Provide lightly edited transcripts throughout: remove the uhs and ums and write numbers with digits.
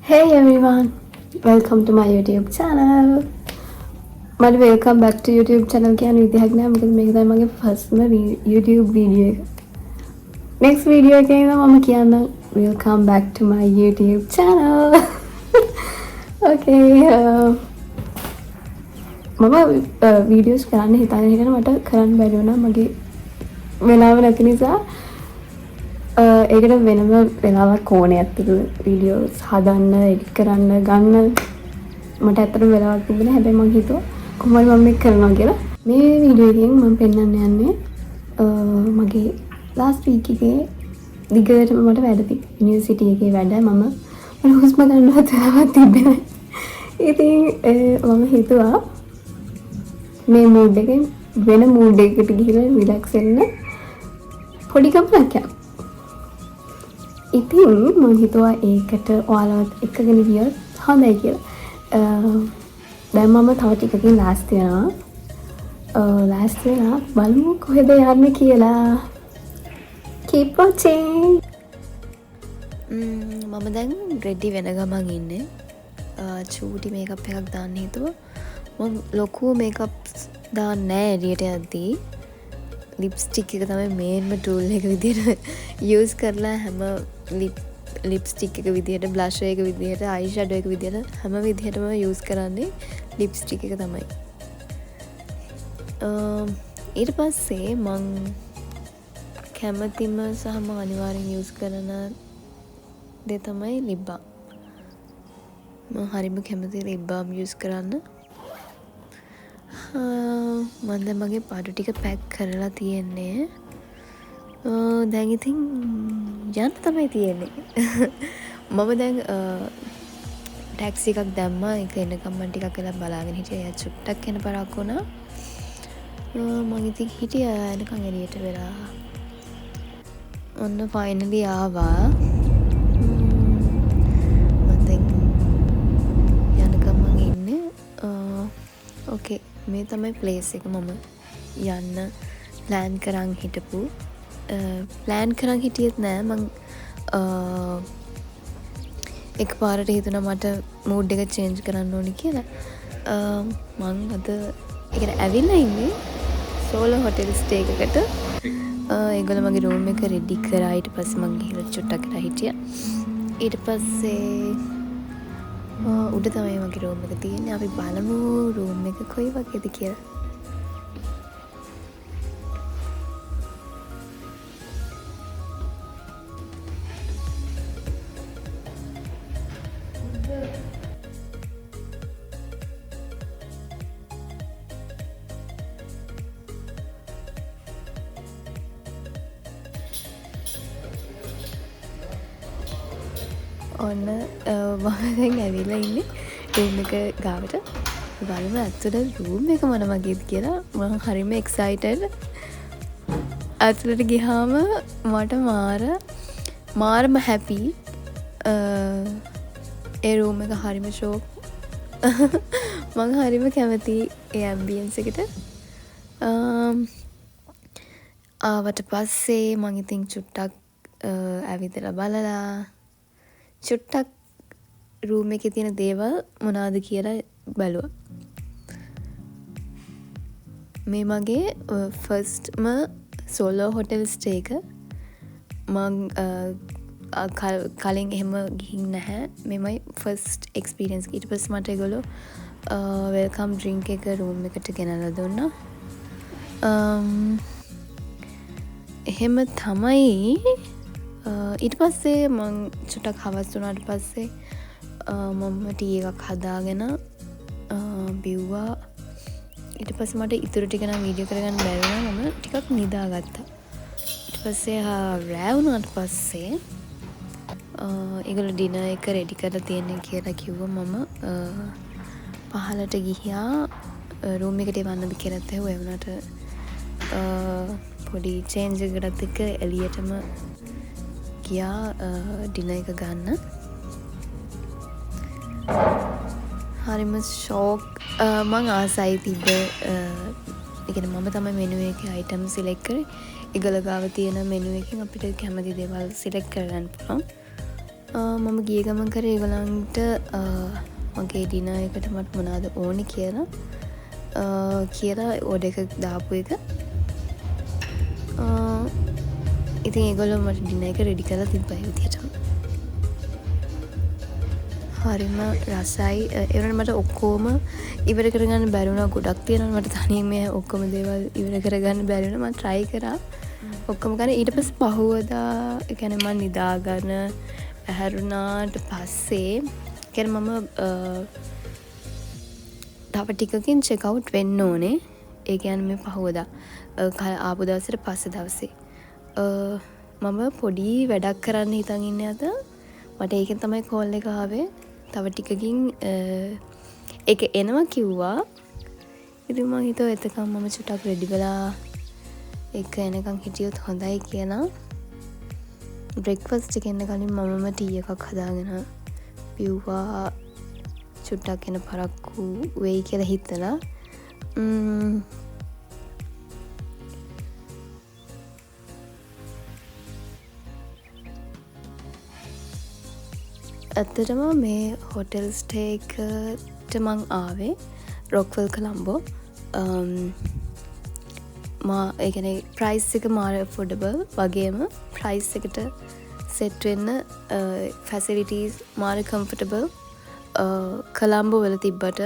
Hey everyone, welcome to my YouTube channel. මට welcome back to YouTube channel කියන විදිහක් නෑ, මොකද මේක තමයි මගේ firstම YouTube video එක. Next video එකේ ඉඳන් මම කියන්නම් welcome back to my YouTube channel. Okay, මම වීඩියෝස් කරන්න හිතාගෙන හිටියන මට කරන්න බැරි වුණා මගේ වෙලාව නැති නිසා. ඒකට වෙනම වෙලාවක් ඕනේ ඇත්තටම වීඩියෝස් හදන්න, එඩිට් කරන්න, ගන්න. මට ඇත්තටම වෙලාවක් තිබුණේ. හැබැයි මං හිතුවා කොහොම හරි මම මේක කරනවා කියලා. මේ වීඩියෝ එකෙන් මම පෙන්වන්න යන්නේ මගේ ලාස්ට් වීක් එකේ දිගටම මට වැඩ තිබ්බා. යුනිවර්සිටි එකේ වැඩ. මට හුස්ම ගන්නවත් වෙලාවක් තිබ්බේ නෑ. ඉතින් මම හිතුවා මේ මූඩ් එකෙන් වෙන මූඩ් එකකට ගිහිල්ලා රිලැක්ස් වෙන්න පොඩි ගමනක් යන්න. ඉතින් මං හිතුවා ඒකට ඔයාලවත් එක්කගෙන ගියොත් හොඳයි කියලා. දැන් මම තව ටිකකින් ලෑස්ති වෙනවා. ලෑස්ති වෙලා බලමු කොහෙද යන්නේ කියලා. Keep watching. මම දැන් රෙඩි වෙන ගමන් ඉන්නේ. චූටි මේකප් එකක් දාන්න හිතුවා. මං ලොකු මේකප් දාන්නේ නෑ එළියට යද්දී. ලිප්ස්ටික් එක තමයි මේන්ම ටූල් එක විදියට යූස් කරලා හැම ලිප්ස්ටික් එක විදියට, බ්ලෂ් එක විදියට, අයි ෂැඩෝ එක විදියට හැම විදියටම යූස් කරන්නේ ලිප්ස්ටික් එක තමයි. ඊට පස්සේ මං කැමතිම සහ මං අනිවාර්යෙන් යූස් කරන දේ තමයි ලිප් බාම්. මං හරිම කැමති ලිප් බාම් යූස් කරන්න. මං දැන් මගේ බඩු ටික පැක් කරලා තියෙන්නේ. දැන් ඉතින් යන්න තමයි තියෙන්නේ. මම දැන් ටැක්සි එකක් දැම්මා. ඒක එනකම් මං ටිකක් වෙලා බලාගෙන හිටියා. එයා චුට්ටක් එන පරක්කු වුණා. මං ඉතින් හිටියා එනකන් එළියට වෙලා. ඔන්න ෆයිනලි ආවා. මං දැන් යන ගමන් ඉන්නේ. ඕකේ, මේ තමයි ප්ලේස් එක මම යන්න ප්ලෑන් කරන් හිටපු. ප්ලෑන් කරන් හිටියෙත් නෑ මං. එකපාරට හිතුණා මට මූඩ් එක චේන්ජ් කරන්න ඕනි කියලා. මං අද ඒ කියන්නේ ඇවිල්ලා ඉන්නේ සෝලෝ හොටෙල් ස්ටේ එකකට. ඒගොල්ලෝ මගේ රූම් එක රෙඩි කරා. ඊට පස්සේ මං ගිහිල්ලා චුට්ටක් වෙලා හිටියා. ඊට පස්සේ උඩ තමයි මගේ රූම් එක තියෙන්නේ. අපි බලමු රූම් එක කොයි වගේද කියලා. ඔන්න මම දැන් ඇවිල්ලා ඉන්නේ රූම් එක ගාවට. බලමු ඇතුළට රූම් එක මොන වගේද කියලා. මං හරිම එක්සයිටඩ්. ඇතුළට ගියාම මට මාරම හැපි. ඒ රූම් එක හරිම ෂෝක්. මං හරිම කැමති ඒ ඇම්බියන්ස් එකට. ආවට පස්සේ මං ඉතින් චුට්ටක් ඇවිදලා බලලා චුට්ටක් රූම් එකේ තියෙන දේවල් මොනවද කියලා බැලුවා. මේ මගේ ෆස්ට්ම සෝලෝ හොටෙල් ස්ටේ එක. මං කලින් එහෙම ගිහින් නැහැ. මේමයි ෆස්ට් එක්ස්පීරියන්ස්. ඊට පස්සේ මට ඒගොල්ලෝ welcome drink එක රූම් එකට ගෙනල්ලා දුන්නා. එහෙම තමයි. ඊට පස්සේ මං චුට්ටක් හවස් වුණාට පස්සේ මම ටී එකක් හදාගෙන බිව්වා. ඊට පස්සේ මට ඉතුරු ටික නම් වීඩියෝ කරගන්න බැරි වුණා. මම ටිකක් නිදාගත්තා. ඊට පස්සේ රෑ වුණාට පස්සේ ඒගොල්ලෝ ඩිනර් එක රෙඩි කරලා තියෙන්නේ කියලා කිව්වා. මම පහලට ගියා. රූම් එකට එවන්නද කියලාත් ඇහුවා. ඒ වුණාට පොඩි චේන්ජ් එකකටත් එක්ක එළියටම ගියා ඩිනර් එක ගන්න. හරිම ෂෝක්. මං ආසයි තිබ්බ. ඒ කියන්නේ මම තමයි මෙනු එකේ අයිටම් සිලෙක්ට් කරේ. ඒගොල්ලෝ ගාව තියෙන මෙනු එකෙන් අපිට කැමති දේවල් සිලෙක්ට් කරගන්න පුළුවන්. මම ගිය ගමන් කරේ ඒගොල්ලන්ට මගේ ඩිනර් එකට මට මොනවද ඕනේ කියලා ඕඩර් එක දාපු එක. ඉතින් ඒගොල්ලෝ මට ඩිනර් එක රෙඩි කරලා තිබ්බා ඒ විදිහටම. හරිම රසයි. ඒ වුණාට මට ඔක්කොම ඉවර කරගන්න බැරි වුණා. ගොඩක් තියෙනවා මට තනියෙන් මේ ඔක්කොම දේවල් ඉවර කරගන්න බැරි වුණා. මං ට්‍රයි කරා ඔක්කොම ගන්න. ඊට පස්සේ පහුවදා, ඒ කියන්නේ මං නිදාගෙන ඇහැරුණාට පස්සේ, ඒ කියන්නේ මම තව ටිකකින් චෙක් අවුට් වෙන්න ඕනේ. ඒ කියන්නේ මේ පහුවදා, ආපු දවසට පස්සේ දවසේ. මම පොඩි වැඩක් කරන්න හිතන් ඉන්නේ අද. මට ඒකෙන් තමයි කෝල් එක ආවේ. තව ටිකකින් ඒක එනවා කිව්වා. ඉතින් මං හිතුවා එතකන් මම චුට්ටක් රෙඩි වෙලා ඒක එනකන් හිටියොත් හොඳයි කියලා. බ්‍රෙක්ෆාස්ට් එක එන්න කලින් මමම ටී එකක් හදාගෙන බිව්වා. චුට්ටක් එන පරක්කු වෙයි කියලා හිතලා. ඇත්තටම මේ හොටෙල් ස්ටේ එකට මං ආවේ රොක්වල් කොලම්බෝ. ඒ කියන්නේ ප්‍රයිස් එක මාර ඇෆෝඩබල් වගේම ප්‍රයිස් එකට සෙට් වෙන්න ෆැසිලිටීස් මාර කම්ෆර්ටබල්. කොලම්බෝ වල තිබ්බට,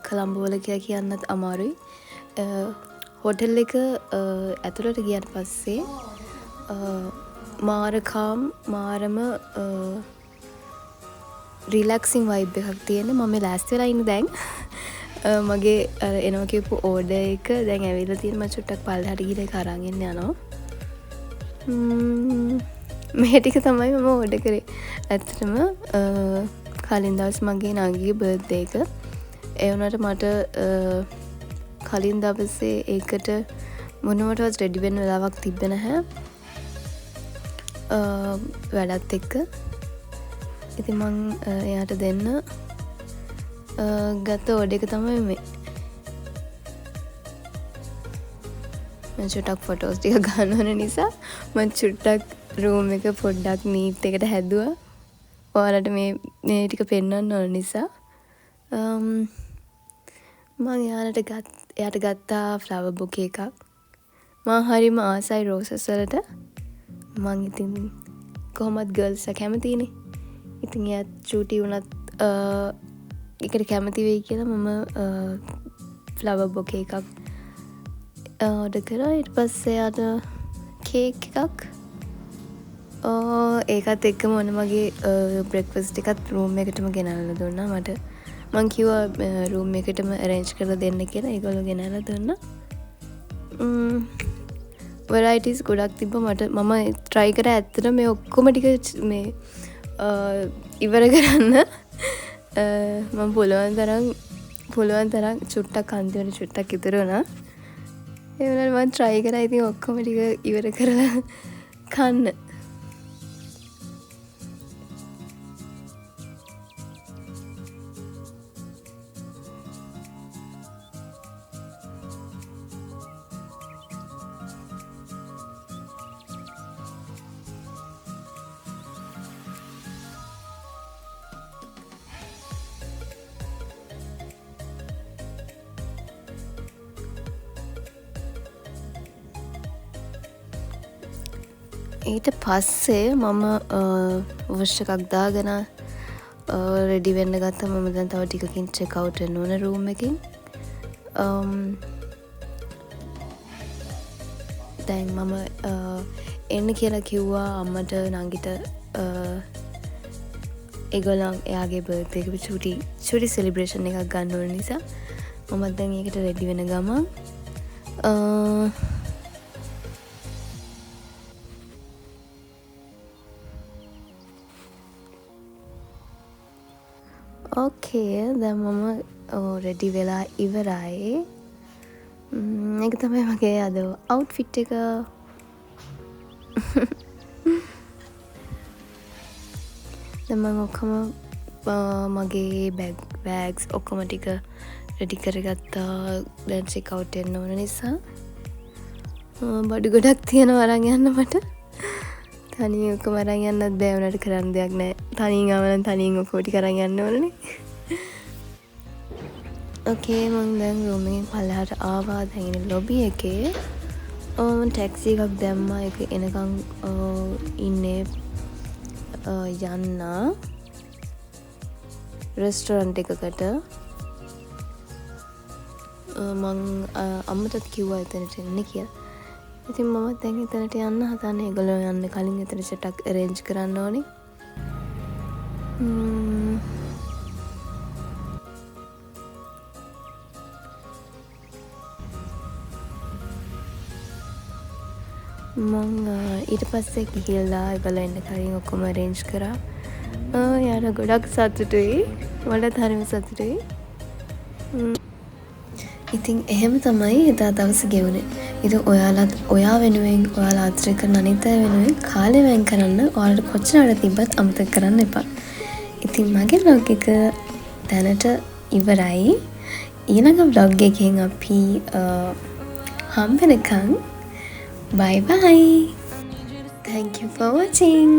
කොලම්බෝ වල කියලා කියන්නත් අමාරුයි. හොටෙල් එක ඇතුළට ගියාට පස්සේ මාර කාම්, මාරම රිලැක්සිං වයිබ් එකක් තියෙන. මම මේ ලෑස්ති වෙලා ඉන්නේ දැන්. මගේ අර එනවා කියපු ඕඩර් එක දැන් ඇවිල්ලා තියෙන. මම චුට්ටක් පල්ලෙහාට ගිහලා ඒක අරන් එන්න යනවා. මේ ටික තමයි මම ඕඩර් කරේ. ඇත්තටම කලින් දවස් මගේ නංගිගේ බර්ත්ඩේ එක. ඒ වුණාට මට කලින් දවසේ ඒකට මොනවටවත් රෙඩි වෙන්න වෙලාවක් තිබ්බේ නැහැ. වැඩත් එක්ක. ඉතින් මං එයාට දෙන්න ගත්ත ඕඩර් එක තමයි මේ. මං චුට්ටක් ෆොටෝස් ටික ගන්න ඕන නිසා මං චුට්ටක් රූම් එක පොඩ්ඩක් නීට් එකට හැදුවා. ඔයාලට මේ ටික පෙන්වන්න ඕන නිසා. මං එයාට ගත්තා ෆ්ලවර් බුකේ එකක්. මං හරිම ආසයි රෝසස් වලට. මං ඉතින් කොහොමත් ගර්ල්ස්ලා කැමතිනේ. ඉතින් එයාත් චූටි වුණත් ඒකට කැමති වෙයි කියලා මම ෆ්ලවර් බුකේ එකක් ඕඩර් කරා. ඊට පස්සේ එයාට කේක් එකක්. ඒකත් එක්කම ඔන්න මගේ බ්‍රෙක්ෆාස්ට් එකත් රූම් එකටම ගෙනල්ලා දුන්නා මට. මං කිව්වා රූම් එකටම ඇරේන්ජ් කරලා දෙන්න කියලා. ඒගොල්ලෝ ගෙනල්ලා දුන්නා. වරයිටිස් ගොඩක් තිබ්බා මට. මම ට්‍රයි කරා ඇත්තටම මේ ඔක්කොම ටික මේ ඉවර කරන්න. මම පුළුවන් තරම් චුට්ටක් අන්තිමට චුට්ටක් ඉතුරු වුණා. ඒ වුණාට මං ට්‍රයි කරා ඉතින් ඔක්කොම ටික ඉවර කරලා කන්න. ඊට පස්සේ මම වොෂ් එකක් දාගෙන රෙඩි වෙන්න ගත්තා. මම දැන් තව ටිකකින් චෙක් අවුට් වෙන්න ඕන රූම් එකෙන්. දැන් මම එන්න කියලා කිව්වා අම්මට නංගිට ඒගොල්ලන් එයාගේ බර්ත්ඩේ එක චුටි සෙලිබ්‍රේෂන් එකක් ගන්න ඕන නිසා මමත් දැන් ඒකට රෙඩි වෙන ගමන් ඕකේ දැන් මම රෙඩි වෙලා ඉවරයි. ඒක තමයි මගේ අද අවුට්ෆිට් එක. දැන් මම ඔක්කොම මගේ බෑග්ස් ඔක්කොම ටික රෙඩි කරගත්තා. දැන් චෙක් අවුට් වෙන්න ඕන නිසා. බඩු ගොඩක් තියෙනවා අරන් යන්න මට. තනියෙන් ඔක්කොම අරන් යන්නත් බෑ වුණාට කරන්න දෙයක් නෑ. තනියෙන් ආව නම් තනියෙන් ඔක්කොම ටික අරන් යන්න ඕනනේ. ඕකේ, මං දැන් රූම් එකෙන් පල්ලෙහාට ආවා. දැන් ඉන්නේ ලොබි එකේ. මං ටැක්සි එකක් දැම්මා. ඒක එනකන් ඉන්නේ යන්න රෙස්ටොරන්ට් එකකට. මං අම්මටත් කිව්වා එතනට එන්න කියලා. ඉතින් මමත් දැන් එතනට යන්න හදන්නේ. ඒගොල්ලෝ යන්න කලින් එතන චුට්ටක් ඇරේන්ජ් කරන්න ඕනේ. මං ඊට පස්සේ ගිහිල්ලා ඒගොල්ලෝ එන්න කලින් ඔක්කොම ඇරේන්ජ් කරා. යාළුවා ගොඩක් සතුටුයි. මටත් හරිම සතුටුයි. ඉතින් එහෙම තමයි එදා දවස ගෙවුනේ. ඉතින් ඔයාලත් ඔයා වෙනුවෙන්, ඔයාලා ආදරය කරන අනිත් අය වෙනුවෙන් කාලය වෙන් කරන්න ඔයාලට කොච්චර වැඩ තිබ්බත් අමතක කරන්න එපා. ඉතින් මගේ vlog එක දැනට ඉවරයි. ඊළඟ vlog එකෙන් අපි හම්බ වෙනකන් bye bye. Thank you for watching.